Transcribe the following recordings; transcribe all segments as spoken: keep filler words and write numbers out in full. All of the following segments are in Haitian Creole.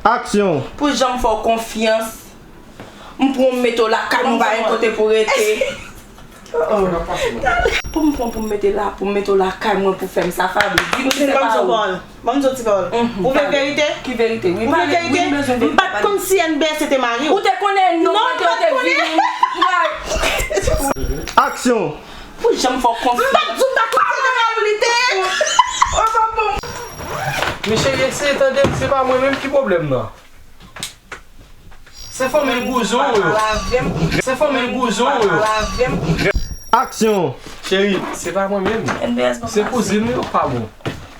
Aksyon! Pou jan m fè w konfyans, m pran w m mete w lakay mwen, pa gen kote pou rete. Pou m pran pou m mete la, pou m mete w lakay mwen pou fè m sa, Faby. Di m si se pa ou. Ban m di w ti pawòl. Ou vle verite? Ki verite? Wi, pale. Ou vle verite? M pa t konn si N B S se te mari w. Ou te konnen non, mwen te vini. Aksyon! Pou jan m fè w konfyans. M pa t di w m pa t konn si se te mari w li te ye. Men cheri, eseye tande m, se pa mwen menm ki pwoblèm nan. Se fanmi Gouzo yo. Se fanmi Gouzo yo. Aksyon! Cheri, se pa mwen menm. N B S, bon, se kouzin mwen yo k pa bon.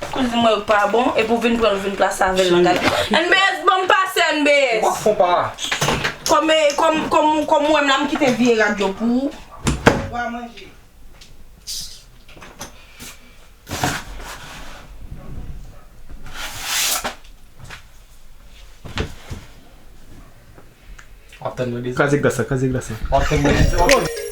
Kouzin mwen yo k pa bon, epi w vin pran l, vin plase avè l nan gade. N B S, bon, m pase N B S. Ou pa fon pa. Kòm, kòm, kòm, kòm ou wè m la, m kite vye rad yo pou ou. Ou a manje. W ap tann mwen dezi. Kraze glas la, kraze glas la. W ap tann mwen dezi.